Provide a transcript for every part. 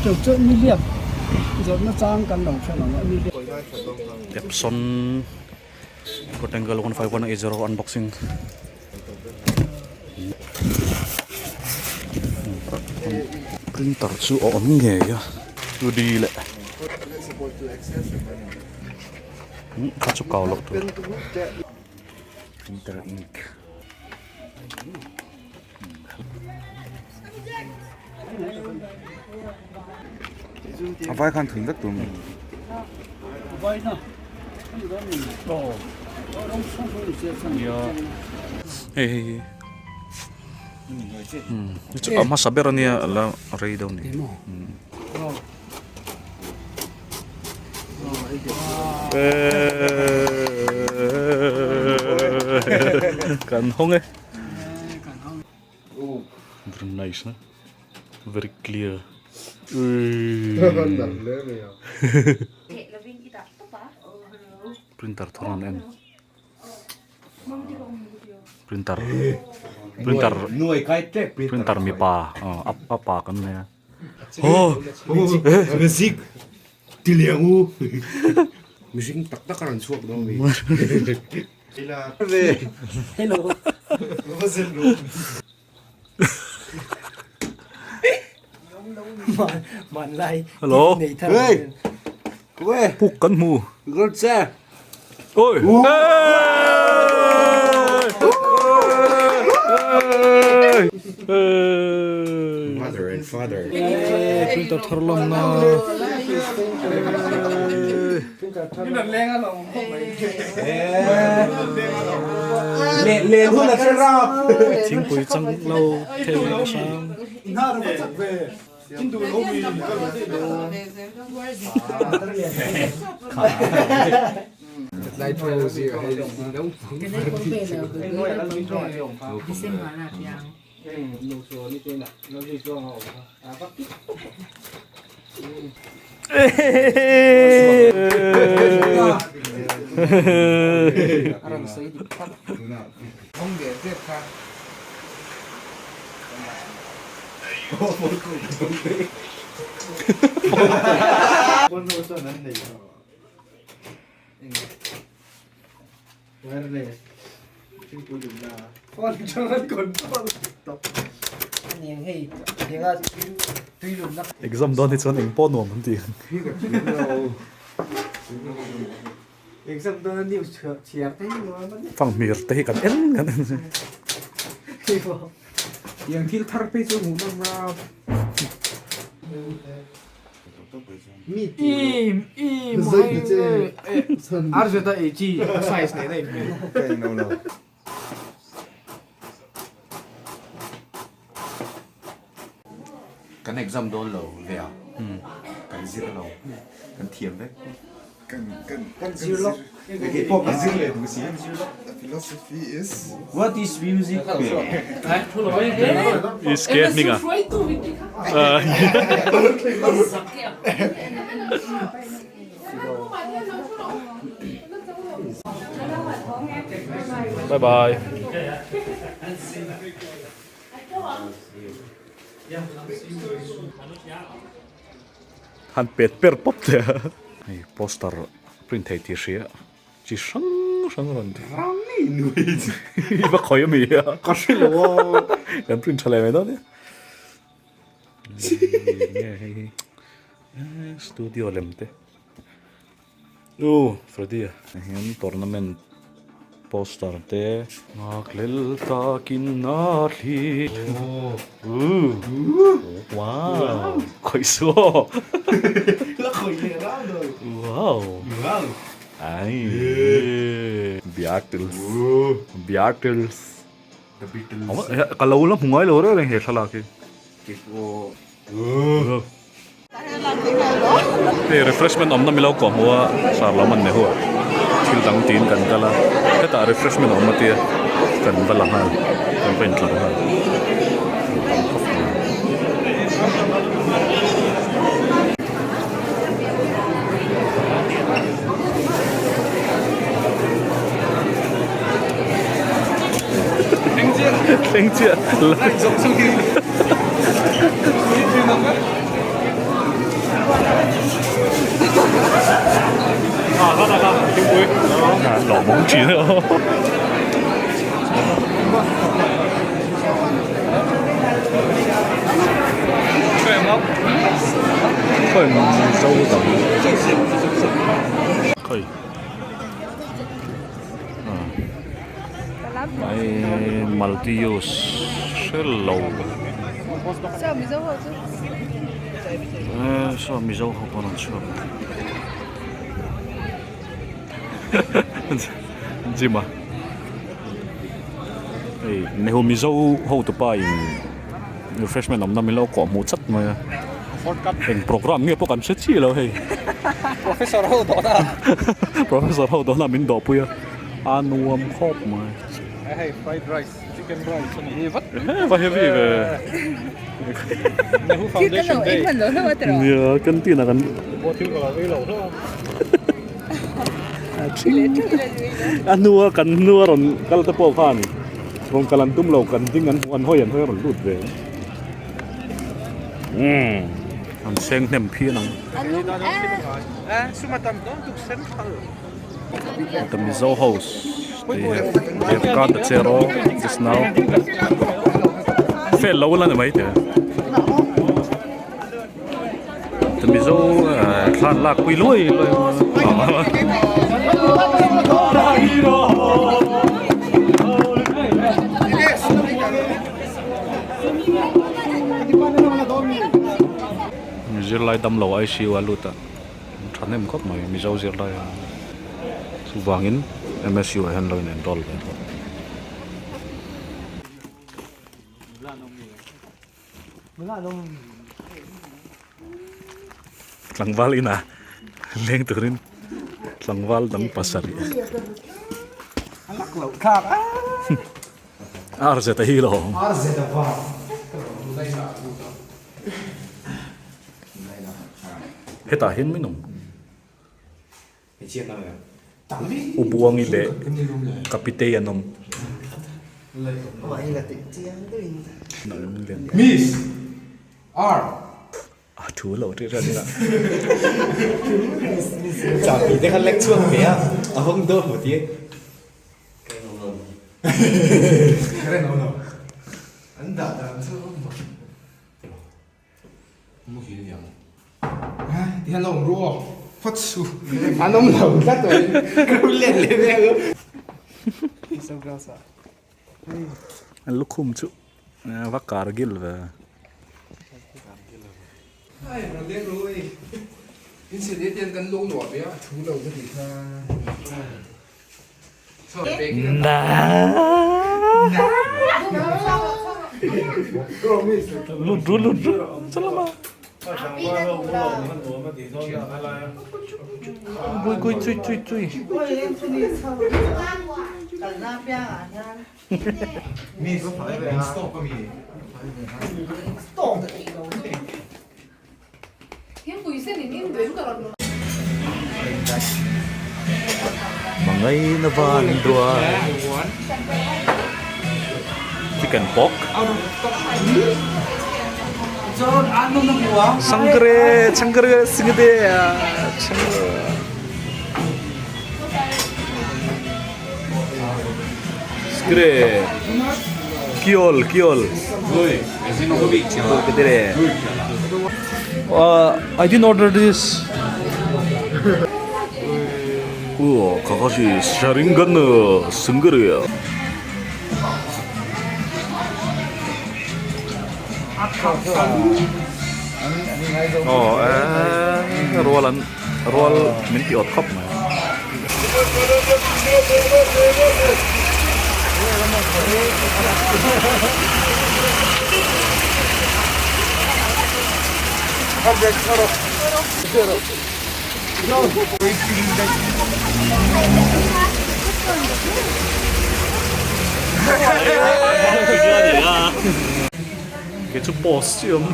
teuh chu nihliap zawrhna chang kan lo hre lo a nihliap. Epson Rectangle 15180 unboxing. Printer chu a awm ngei a 2D leh kha chu kau loh tur printer ink. A vai khan thun vek tur mi. Hei hei hi chu a hmasa ber ania a la rei deuh ni. Kan hawng e. Very nice na. Very clear. Printer thar an en. Printer. Printer. Printer mipa. A pa kan nei a. Oh. Music. Tiliang u. Mihring tak tak a rawn chhuak dawn mi. Hello. Hello. Puk kan hmu. Oi. Mother and father. Printer thar lam na. Thingpui chang lo thei a hrang. Exam dawn hi chuan eng pawh nuam an ti. Fanghmir te hi kan en kan en. Kan exam dawn lo ve a, kan zir lo, kan thiam vek. Kan zir lo. Kei pawh ka zir leh duh si. Philosophy is. What is music? Is ke hming a. Bye bye. Han pet per pawp teh a. Hei poster print thei tih hria chi hrang hrang a rawn ti. Rang ngei nui chi. I va khawi ami a. Ka hre lo a. Kan print tha leh mai dawn e. Nge hei hi studio lem te. U Freddy a hian tournament poster te nghakhlel takin a thlir u wow khawih suh aw la khawih leh rang dawn wow wow ai Beatles Beatles The Beatles ka lo la hmu ngai lo reng reng he thlalak hi Hei refreshment awmna milo kawh hmu a sar lo man nehu ah thil dang tiin kan kal a hetah refreshment a awm a tia kan va la nghal kan va intlar nghal. Thleng chiah. Lawmawm thin e aw. Khawi Mizo dang khawi Mai multi use hrelo saw Mizo ho pawh an rawn chhuak gym a hei nehu Mizo ho tupa in refreshment awmna min lo kawh hmuh chat mai a eng programme nge pawh kan hre chiah lo hei Professor ho dawhna Professor ho dawhna min dawhpui a a nuam khawp mai hei fried rice chicken rice a ni hi vat he va heavy ve Nehu foundation day nia canteen ah kan a hnua kan hnua rawn kal te pawh khan rawn kal an tum lo kan ding an an hawi an hawi a rawn lut ve umm an seng hnem phian ang. The Mizo house they have they have got the chair all just now fel lo la ni mai te. The Mizo thlan lak pui luai luai Zirlai dam lo ICU a lut a thahnem khawp mai Mizo zirlai a chuvangin M_S_U ah hian lo in enroll ve bawk. Tlangval inah leng turin tlangval dang pasarih ar zet a hi lo hetah hian min awm. U Buangi leh Kapitei an awm. A thu lo ṭih ṭan ila. An lukhum chu va kargil ve. Lut ru lut ru chalama Gui gui chui chui chui Mangaina van duai Chicken pork Sangre changre singde Skre Kiol kiol I didn't order this. 우와, 가가시 샤링간 승그르야. Aw eh rual an rual min ti awt khawp mai. Kei chu post chi awm.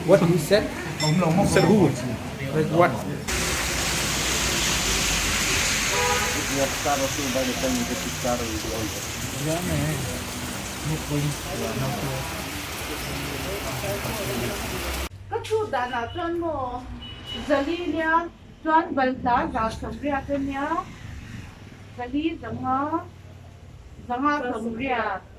What you said? Said who? Like what? Ka chhut danah chuan maw Zali nia. Chuan balhla 180 a nia, 4 5 5 80.